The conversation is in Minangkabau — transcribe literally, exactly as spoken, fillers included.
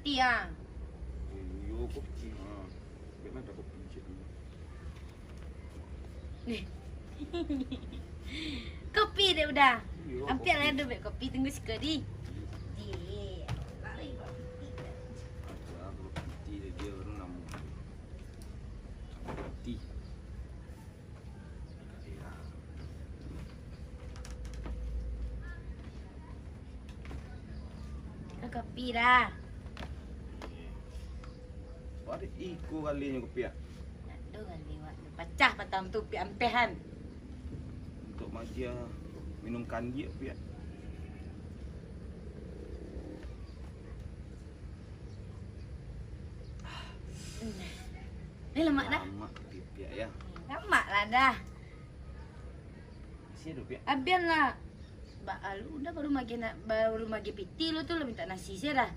Ti ah. Iyo, kopi. Ha. Biar mah ado kopi cik tu. Nih. Kopi deh udah. Iyo, ampiak lah kopi. Ado buek kopi, tunggu siko di. Di. Mari kopi. Ada kopi dia, dia baru namo. Kopi. Ka kopi dah. Wak, iko kalinyo kopi, ah. Aduh, kali wak. Pacah patang tu, piak ampehan. Untuk magia minum kandiak, piak. Ni lamak dah. Lamak, piak, piak, ya. Lamak lah dah. Nasi ado, piak? Abian lah. Ba, alu, udah baru magi na-, baru magi piti lu tu, lu minta nasi sia dah.